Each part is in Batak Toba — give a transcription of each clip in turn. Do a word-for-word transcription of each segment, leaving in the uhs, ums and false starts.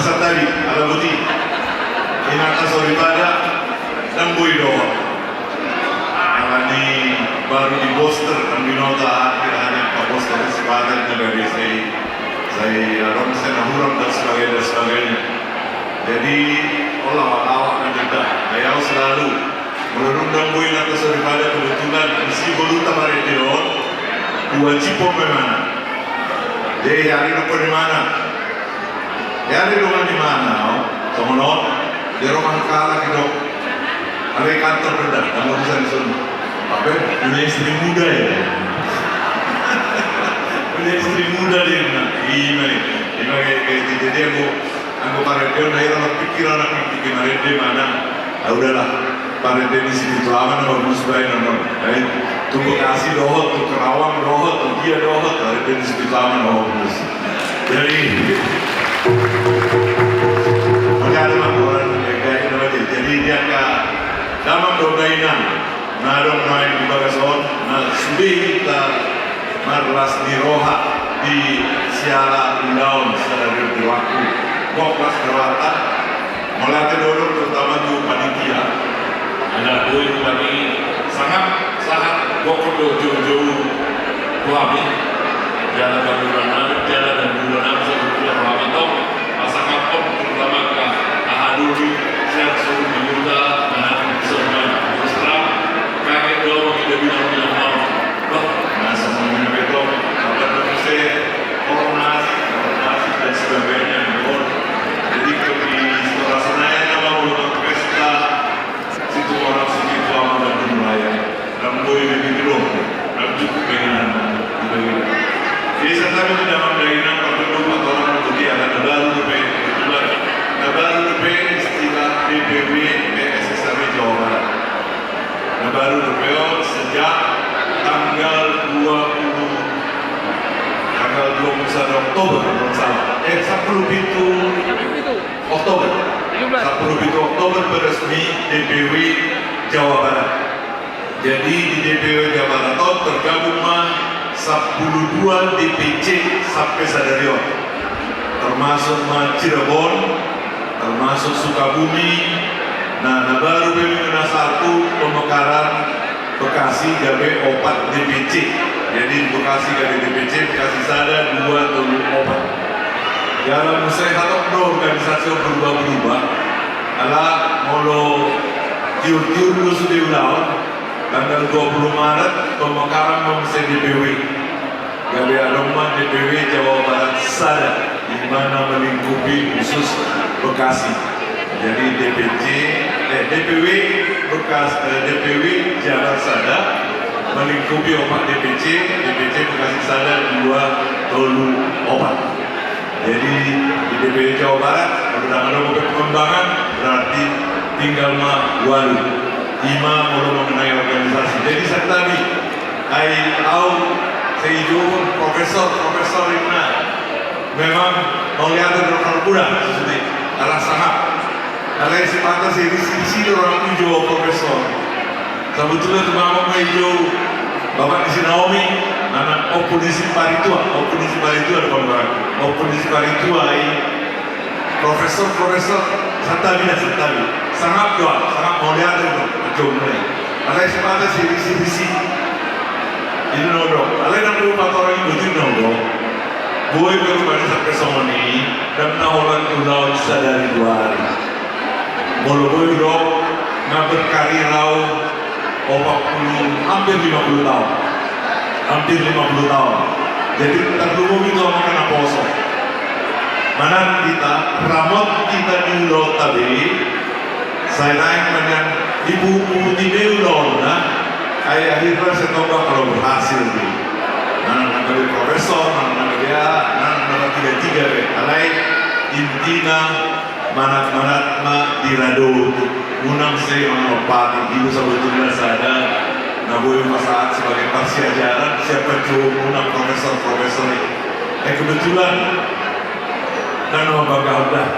Santabi, ala boti. Inanta soripada, ndang boi dohot. Alani baru di poster, ndang binoto, akhir hanya pa poster, sipata na gabe sai, sai adong sai na hurang dan sebagainya, dan sebagainya. Jadi, olah awak na jeda, ai au selalu. Molo dung ndang boi inanta soripada, kebetulan disi boruta marende on, dua cipon memang. Jadi, hari na pernah mana? Ya, di rumah di mana, oh? Songon on, di rumah kalah gitu. Ada kantor beda, kamu bisa di sana. Apa? Punya istri muda ya? Punya istri muda dia, nah. Gimana? Gimana kayak, kayak gitu. Jadi aku, aku parende, nah, ya, pikiran aku, pikiran dia mana? Ah, udahlah. Parende ni si Pitu Ama na mabulus baenon on. Jadi, tu Bekasi dohot, tu Kerawang dohot, tu dia dohot, parende ni si Pitu Ama na mabulus. Jadi, maka ada laporan, ya, kayak gitu aja. Jadi, dia angka damang dohot dainang na adong nuaeng di bagas on, na sude hita marlas ni roha di siala ulaon sadari on di waktu. Gok las rohanta, mauliate do, terutama tu panitia. Ala boi tu hami sangap sahat gok do joujou tu hami. Jala parguru nami, jala dan guru nami, sebetulnya roha mantong. Pasangan on, terutama ka aha dulu, siap suruh di Yuda, nah, terus terang, kaget do, kita bilang-bilang mau. Bah, nah, semuanya betul, apa namanya, koordinasi, koordinasi dan sebagainya, betul. Jadi, ke di sekolah Senayan, apa, belum pesta, situ orang situ, itu, apa, dan mulai. Ndang boi begitu do, ndang cukup dengan, gitu, gitu. Jadi, santabi tu damang dainang, parjolo patorang, jadi, ala na baru dope, kebetulan, na baru dope istilah D P W P S S A W Jawa Barat. Na baru dope on sejak tanggal dua puluh, tanggal dua puluh satu Oktober, kalau nggak salah. Eh, sepuluh pitu Oktober. Sepuluh pitu Oktober beresmi D P W Jawa Barat. Jadi, di D P W Jawa Barat on tergabung ma sampulu dua D P C sampe sadari on. Termasuk ma Cirebon, termasuk Sukabumi. Nah, na baru be na satu, Pemekaran, Bekasi, gabe opat D P C. Jadi, Bekasi gabe D P C, Bekasi sada, dua, tolu, opat. Jala muse hatop do organisasi on berubah-berubah. Ala molo tiur-tiur do sude ulaon, tanggal dua puluh Maret, Pemekaran ma muse D P W. Gabe adong ma D P W Jawa Barat sada, di mana melingkupi khusus Bekasi. Jadi D P C, eh, D P W Bekas-, eh, D P W Jabar sada, melingkupi opat D P C, D P C Bekasi sada, dua, tolu, opat. Jadi, di D P W Jawa Barat, kalau udah ada perkembangan, berarti tinggal ma walu. Ima molo mengenai organisasi. Jadi, santabi, ai au, sai ijo, profesor, profesor, inna. Memang mauliate do, kalau udah, sude. Ala sangap. Alai sipata sai disi-disi do rohangku ijo profesor. Sabotulna tu mama ma ijo, bapak ni si Naomi, anak ompu ni si Paritua, ompu ni si Paritua do, bapak. Ompu ni si Paritua i, profesor, profesor, santabi na, santabi. Sangap do, sangap, mauliate do, ijo mulai. Alai sipata sai disi-disi. Inna do. Alai ndang lupa torang ibutin do. Boi be rupani sampe songon i, ndang na holan ulaon sadari dua ari. Molo boi do, na berkarir au opat puluh, hampir lima puluh tahun. Hampir lima puluh tahun. Jadi, tarlumobi tu angka naposo. Manat hita, ramot hita di ulaonta be, sai naeng ma nian dipuhut-puhuti be ulaonna, ai akhirna sai tong do kalau berhasil be. Manang na gabe profesor, manang na gabe aha, manang na tiga-tiga be. Alai intina manat-manat ma di rado, unang sai mangalompati. Itu sebetulnya sada na boi pasahat sebagai parsiajaran, siapa jo unang profesor-profesor ini. Eh, kebetulan, dan mambangga udah.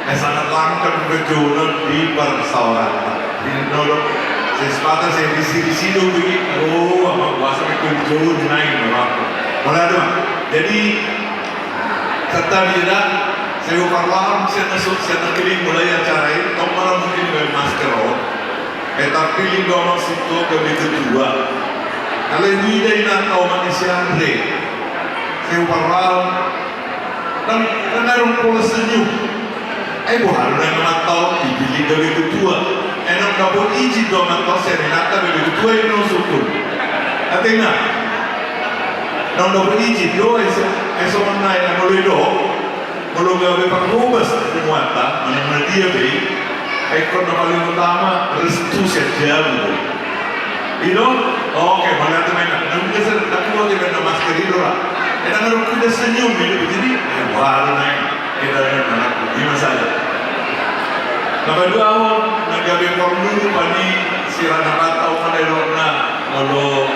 Eh, sangat langkap kejunan di persawaran. Di nolok, sesepata, saya di sini, sini, begini. Oh, apa kuasa kejunan naik, Bapak. Mulai ada, Bang. Jadi, serta dia Sai huparrohahon sian na so, sian na keling mulai acara i, tong ma ra mungkin gabe masker on. Eh, tarpillit do amang sintua gabe ketua. Alai huida inanta omak ni si Andre. Sai huparrohahon. Ndang, ndang adong pola senyum. Eh, boha do na amanta on dipillit gabe ketua. Eh, ndang dapot izin do amanta on sian inanta gabe ketua i, ninna sungkun. Atik na. Ndang dapot izin do, eh, so, eh, songon na, eh, molo i do. Molo gabe parhobas punguanta, manang na dia be i, ingkon na paling utama restu sian jabu. I do? Oke, mauliate ma inna. Na mungkin sai na tua dia na masker i do ra. Eh, ndang adong huida senyum i do, jadi, eh, boha do na i. Kita dengan anakku, i ma saja. Na paduahon, na gabe porlu pani sira na patau mana i do na, molo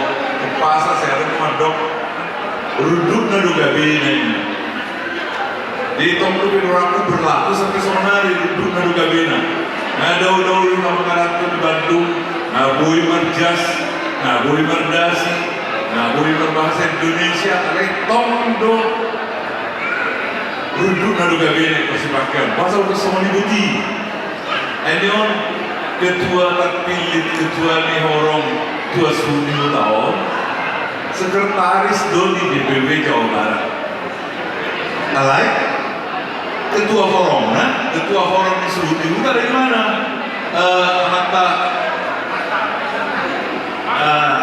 umpasa sai adong mandok. Rundutna do gabena i. Di tong do pe rohangku berlaku sampe sonari, rundutna do gabena. Na daodao na mangaranto di Bandung, na boi marjas, na boi mardasi, na boi marbahasa Indonesia, alai tong do rundutna do gabena i, pasti pakean. Masa udah songon i boti. Ai ni on, ketua tarpillit, ketua ni horong, tua suhut ni huta on, sekretaris do di D P W Jawa Barat. Alai, ketua horongna, ketua horong ni suhut ni huta dari mana? Eh, amanta, eh,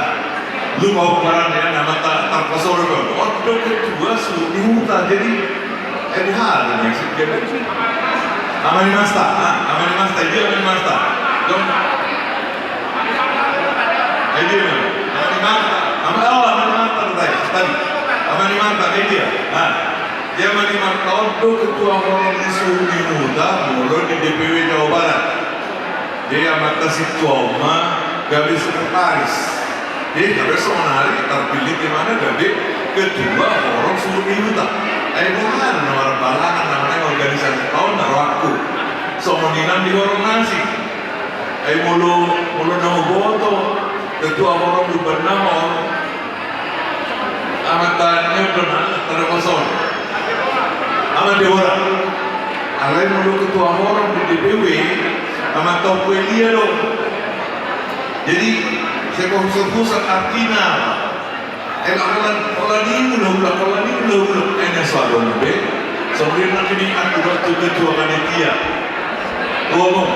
lupa au ngaranna, amanta tarpasoro do. On do ketua suhut ni huta, jadi, eh, di hal ini, ya, sih, jadi. Ama ni Masta, ah, Ama ni Masta, dia Ama ni Masta. Dong. Eh, dia, Ama ni Masta. Ama, oh, Ama ni Masta, tadi, tadi. Ama ni Masta, eh, dia. Ah. Dia Ama ni Masta on do ketua horong ni suhut ni huta, molo di D P W Jawa Barat. Jadi amanta sintua on ma gabe sekretaris. Jadi gabe sonari tarpillit di mana gabe ketua horong suhut ni huta. Ai boha na marbalangan na manang organisasi taon na rohangku. Songon i nang di horong nasi. Ai molo, molo na huboto ketua horong Lumban Nahor. Amanta ni on do na, tanda kosong. Amanta Deborah. Alai molo ketua horong di D P W, amanta Ompu Elia do. Jadi, sai pahusa-husa artina. Eh, holan, holan i mula-mula, holan i mula-mula. Eh, na so adong be. Songon i nangkin i, anggo tu ketua panitia. Ngomong,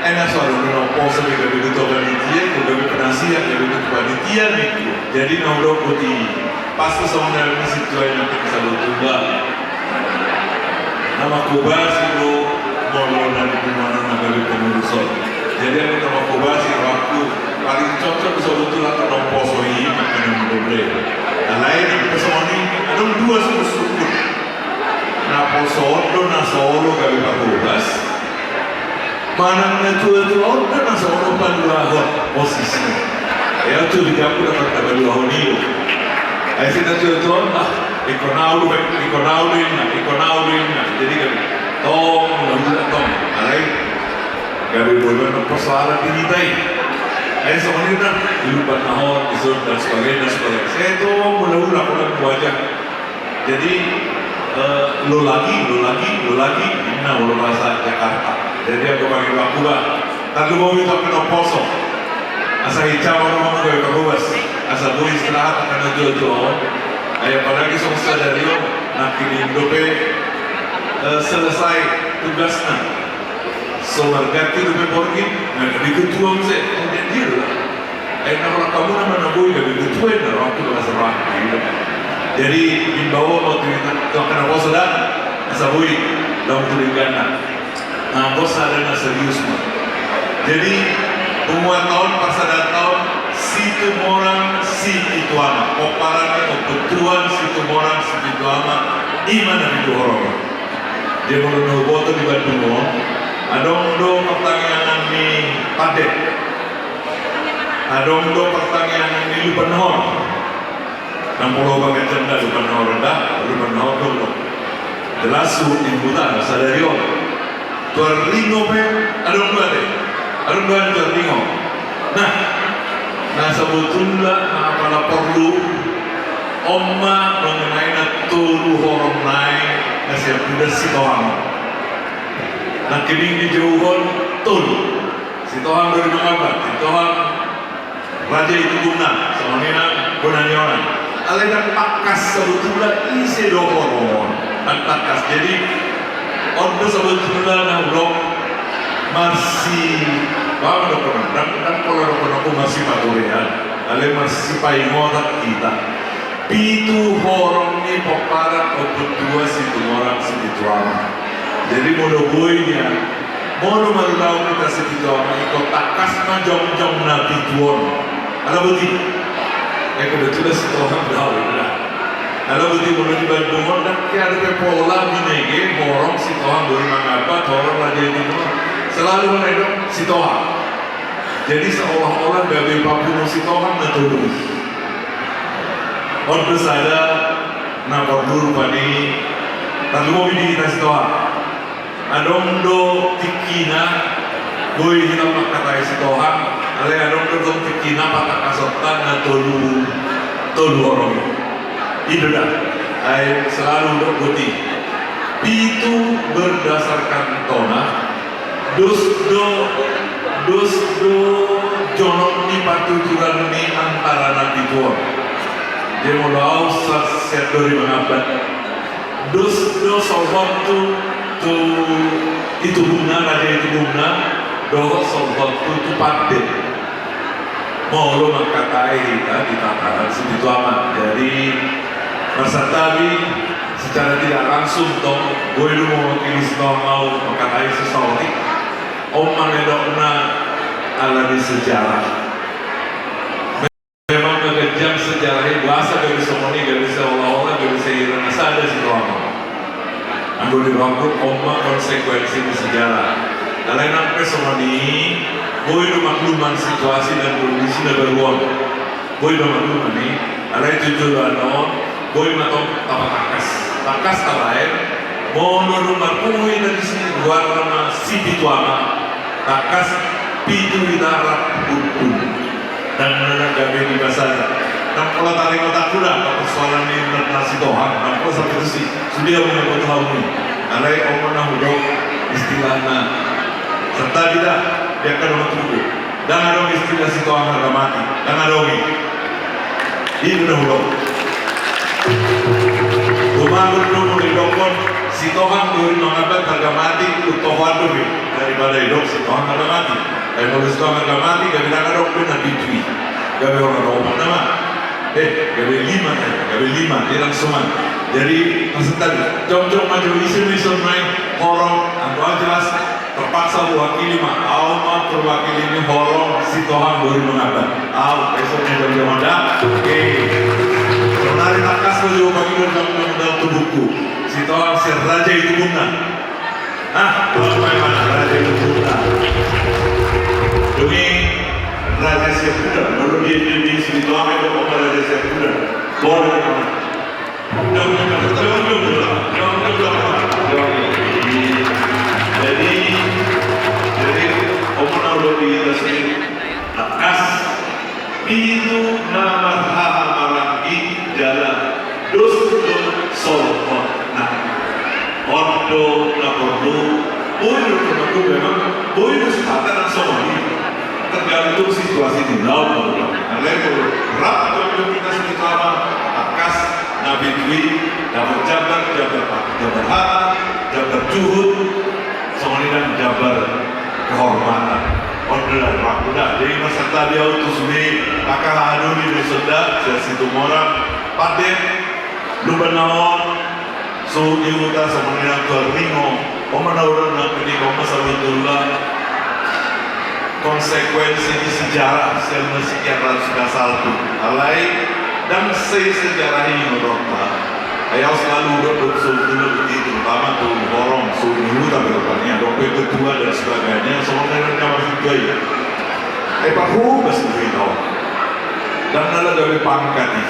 eh, na so adong be na poso be gabe ketua panitia, gabe penasihat, gabe ketua panitia, ningku. Jadi na hudok boti, pas tu songon na sintua i nangkin i, sabotulna. Na manghobasi do molo na di rumah na gabe pengurus on. Jadi anggo na manghobasi rohangku, paling cocok do sabotulna angka na poso i, makanan doble. Alai na pe songon i, adong dua sungkun-sungkun. Na poso on do na so olo gabe parhobas. Manang na tua-tua on do na so olo paluahon posisi. Ia tu di gabu dapat paluahon i do. Ai si na tua-tua on, ah, ingkon au do, ingkon au do inna, ingkon au do inna. Jadi kan, tong, mula-mula tong. Alai, gabe boi ma na persoalan di hita i. Ai songon i na, di Lumban Nahor, di son, dan sebagainya, dan sebagainya. Sai tong, mula-mula, holan wajah. Jadi, eh, lo lagi, lo lagi, lo lagi, inna molo bahasa Jakarta. Jadi, anggo pangidoanku ba, tarlumobi tu angka na poso. Asa hinsa ma rohamu gabe parhobas. Asa boi istirahat angka na tua-tua on. Ai apalagi songon sadari on, nangkin i dope, eh, selesai tugasna. So marganti dope borngin, na gabe ketua muse, na dia do. Eh, na holan hamu nama na boi gabe ketua, na rohangku do na serah. Jadi, imbau ma tu angka na poso da, asa boi, laho tu dengganna. Na, bos sada na serius ma. Jadi, punguanta on, parsadaan taon, Situmorang Sipitu Ama. Pomparan ni Ompu Tuan Situmorang Sipitu Ama, i ma na pitu horong. Jadi molo na huboto di Bandung on, adong do partangiangan ni pande. Adong do partangiangan ni Lumban Nahor. Nang molo bagan janda Lumban Nahor da, Lumban Nahor do do. Jelas suhut ni huta sadari on. Tuaringo pe, adong do ate. Adong do ate Tuaringo. Nah, na sabotulna na pala porlu on ma mengenai na tolu horong nai Siap suda Sitohang. Nangkining dijouhon tolu. Sitohang Dori Mangambat, Sitohang Raja Itubungna, songon i nang bona ni onan. Alai ndang tangkas sabotulna ise do horong on. Ndang tangkas. Jadi on do sabotulna na hudok marsi, apa dohonon, ndang, ndang pola dohonon marsipagorean. Alai marsipaingotan hita. Pitu horong ni pomparan Ompu Dua Situmorang Sipitu Ama. Jadi molo boi nian, molo marulaon hita Sipitu Ama, ingkon tangkas ma jongjong na pitu on. Ala boti? Eh, kebetulan Sitohang do au, ya. Ala boti, molo di Bandung on ndang hea dope pola binege horong Sitohang Dori Mangambat, horong Raja Itubungna. Selalu manang do Sitohang. Jadi seolah-olah gabe papungu Sitohang na tolu i. On do sada na porlu rupani tarlumobi di hita Sitohang. Adong do tingkina boi hita mangkatai Sitohang, alai adong do tong tingkina patangkasonta na tolu, tolu horong i. I do da. Ai selalu do boti. Pitu berdasarkan tona, dos do, dos do jonok ni partuturan ni antara na pitu on. Jadi molo au sa-, sian Dori Mangambat, dos do solhot tu, tu Itubungna, Raja Itubungna, dohot solhot tu, tu pande. Molo mangkatai hita di tataran Sipitu Ama. Jadi marsantabi, secara tidak langsung tong, boi do mewakili Sitohang au mangkatai sesaotik. On ma nidokna ala ni sejarah. Memang na ganjang sejarah i, boasa gabe songon i, gabe seolah-olah, gabe sehira na sada Sitohang. Anggo di rohangku on ma konsekuensi ni sejarah. Alai nang pe songon i, boi do makluman situasi dan kondisi na baru on. Boi do makluman i, alai tu joloan on, boi ma tong tapatangkas. Tangkas tabaen, molo dung marpungu hita disi, goarna ma Sipitu Ama. Tangkas pitu hita rap hundul. Ndang na gabe di basa. Ndang pola taringot ahu da, persoalan ni na Sitohang, ndang pola sampe tusi. Sude ahu na boto hamu i. Alai on ma na hudok istilahna. Santabi da, di angka dongan tubuku. Ndang adong istilah Sitohang harga mati. Ndang adong i. I do na hudok. Tumagon do molo didokkon Sitohang Dori Mangambat harga mati, hutohoan do be daripada didok Sitohang harga mati. Ai molo Sitohang harga mati, gabe ndang adong be na pitu i. Gabe on adong opat nama. Eh, gabe lima, eh, gabe lima, dia langsung an. Jadi, maksud tadi, jongjong ma jo ise ma ison nai, horong, anggo au jelas, terpaksa huwakili ma, au ma perwakili ni horong Sitohang Dori Mangambat. Au, ison ma jongjong ma da. Oke. Sonari tangkas ma jo pangido jongjong da tu buku. Sitohang sian Raja Itubungna. Ah, bapak mana Raja Itubungna. Dung i Raja Siapudan, lalu dia jadi Sitohang itu apa Raja Siapudan. Boleh mana? Jadi, jadi, omon au do di atas ni, tangkas pitu na marhaha maranggi jala dos do solhotna. On do na porlu, boi do porlu memang, boi do sipata nang songon i. Tergantung situasi di laut. Alai molo rap do kita Sipitu Ama, tangkas na pitu i, jambar, jambar, jambar, jambar hata, jambar juhut, songon i nang jambar kehormatan. On do da, Pak, udah. Jadi marsantabi au tu sude angka haha doli na dison da, sian Situmorang, Pande, Lumban Naon, Suhut ni Huta, songon i nang tu Arningo. On ma na hudok nangkining on ma sabotulna konsekuensi ni sejarah selama sekian ratus na salpu. Alai ndang se sejarah i ingotonta. Ai au selalu hudok do, sebetulna begitu, terutama tu horong Suhut ni Huta, berapa ni, adong pe ketua dan sebagainya, songon i nang na marsitua i. Ai parhobas do hita on. Ndang na gabe pangkat i.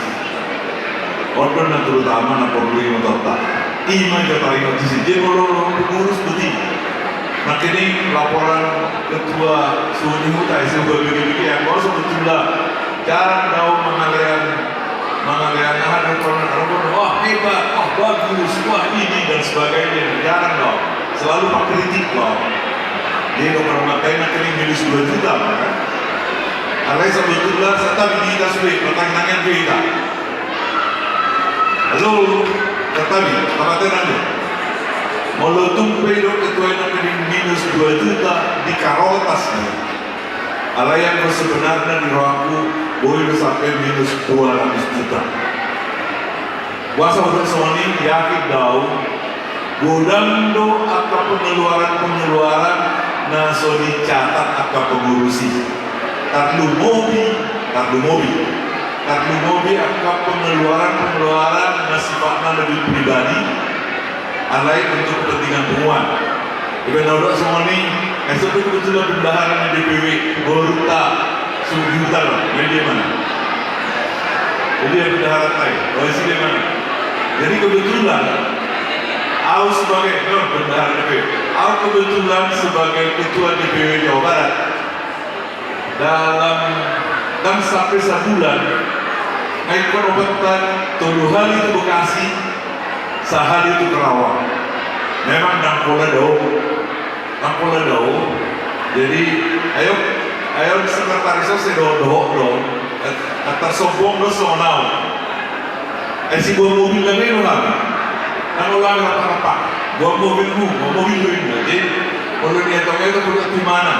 On do na terutama na porlu ingotonta. I ma jo taringot disi. Jadi molo pengurus boti. Nangkining laporan ketua Suhut ni Huta, ise hubaen bege-bege, anggo au sebetulna jarang do au mangalean Mangalean aha do, pernah, pernah, wah, hebat, wah, bagus, wah, ini dan sebagainya. Jarang dong. Selalu pengkritik dong. Jadi dong pernah matai na kini minus dua juta, kan? Alai sebetulna santabi di hita sude, pertanyaan kita. Halo, santabi, apa tenang tu? Molo tung pe didok ketua na kini minus dua juta di karotas ni. Alai anggo sebenarna di rohangku, boi do sampe minus dua ratus juta. Boasa hudok songon i? Yakin do au, godang do angka pengeluaran-pengeluaran na so dicatat angka pengurus i. Tarlumobi, tarlumobi, tarlumobi angka pengeluaran-pengeluaran na sifatna lebih pribadi, alai untuk kepentingan punguan. Iba na hudok songon i, eh, songon i kebetulan bendahara ni D P W, boruta, Sugiuta do, media mana? Jadi ya bendahara tai, oh, isi dia mana? Jadi kebetulan, au sebagai, no, bendahara D P W, au kebetulan sebagai ketua D P W Jawa Barat. Dalam, dalam sampai sabulan, naik konopetan tolu hali tu Bekasi, sahali tu Karawang. Memang ndang pola dao, ndang pola dao. Jadi, ayo, ayo sekretaris so sedo dohot do, eh, antar sombong do songon au. Eh, si buah mobil lagi lo hami. Kan lo lagi apa-apa. Buah mobilmu, buah mobil lo ini. Jadi, kalau dia tahu itu buat di mana?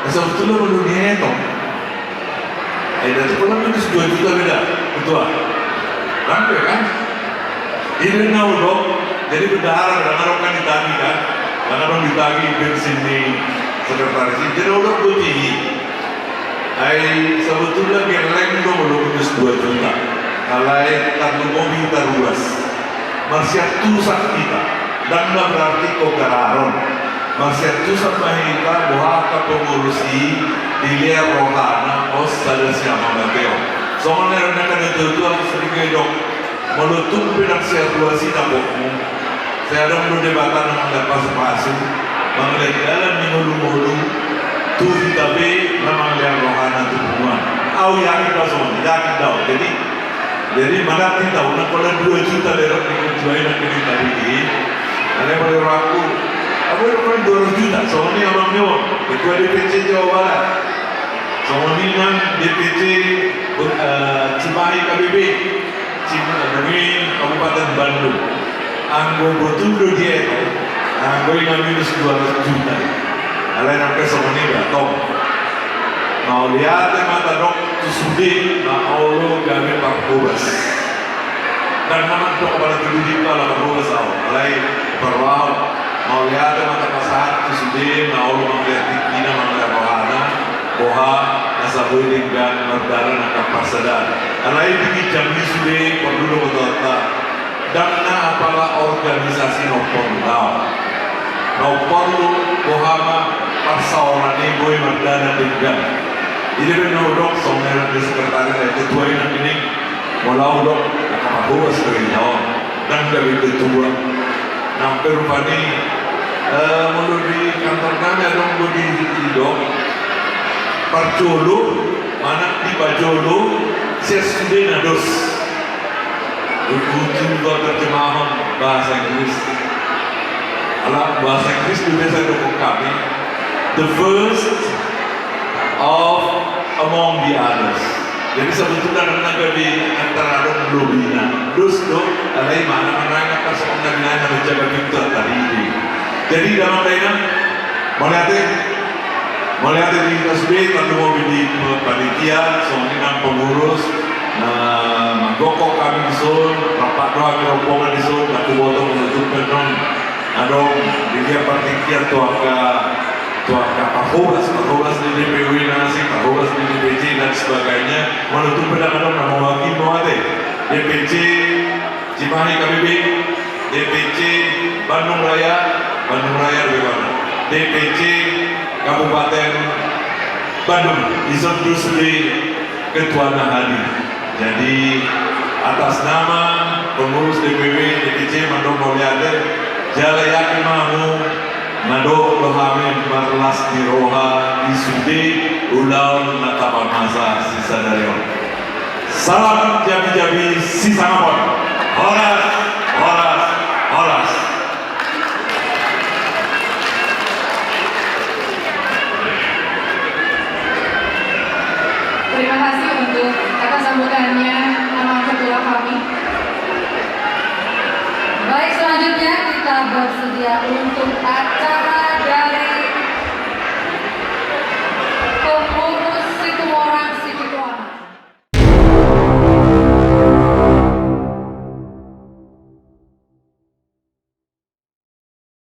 Sebetulna molo dietong, ai da tu pola minus dua juta beda, ketua. Rampe kan? Ini na hudok, jadi bendahara ndang adong kan ditagi kan? Ndang adong ditagi bensin ni sekretaris i. Jadi hudok buat ini. Ai sebetulna geleng do molo minus dua juta. Alai tarlumobi taruas. Marsiantusan hita, ndang na berarti kogararon. Marsiantusan ma hita boha angka pengurus i dilehon rohana, os sada sian hamateon. Songon na nidok ni natuatua, sering didok, molo tung pe ndang siantusan i na bokmu, sai adong do Debata na mangalean pasupasu, mangalean dalan ni ngolungolu, tu hita pe na mangalean rohana tu punguan. Au yakin do songon i, yakin do au. Jadi, Jadi manat hita unang pola dua juta lerok ni ketua i na kini tadi i. Alai molo rohangku, au do pola dua ratus juta, songon i amang ni on, ketua D P C Jawa Barat. Songon i nang D P C, eh, Cimahi K B B, Cimahi Kabupaten Bandung. Anggo botul do dietong, anggo i na minus dua ratus juta. Alai nang pe songon i da tong. Mauliate ma tadok tu sude na olo gabe parhobas. Ndang na mandok apala tu diri pala parhobas au. Alai parrohahon. Mauliate ma tapasahat tu sude na olo mangalean tingkina, mangalean rohana, boha na saboi denggan mardalan angka parsadaan. Alai di ginjang ni sude porlu do botoonta. Ndang na apala organisasi na umporlu dao. Na umporlu boha ma parsaoran i boi mardalan denggan. Jadi pe na hudok songon na di sekretaris, eh, ketua i na kini, molo au dok, na kapahobas do i dao. Ndang gabe ketua. Nang pe rupani, eh, molo di kantor nami adong do di, didok, parjolo manang dipajolo sian sude na dos. Butuh juga terjemahan bahasa Inggris. Ala bahasa Inggris tu biasa didok hami, the first of among the others. Jadi sebetulna na gabe antara adong lobina. Dos do, alai manang na nang antar songon na binaen na menjaga pintu antara i. Jadi damang dainang, mauliate. Mauliate di hita sude, tarlumobi di panitia, songon i nang pengurus, na manggokhon hami dison, rap do hami rombongan dison, na huboto molo tung pe adong di dia partingkian tu angka, tu angka parhobas, parhobas ni D P W na asing, parhobas ni D P C dan sebagainya, molo tung pe adong na mewakili, mauliate. D P C, Cimahi K B B, D P C Bandung Raya, Bandung Raya lebih mana? D P C Kabupaten Bandung, dison do sude ketuana hadir. Jadi atas nama pengurus D P W D P C mandok mauliate, jala yakin ma hamu na dohot do hami marlas ni roha di sude ulaon na tapamasa sisadari on. Salam jabi-jabi sisangapon. Horas, horas, horas. Terima kasih untuk kata sambutannya, Amang Ketua kami. Baik, selanjutnya kita bersedia untuk acara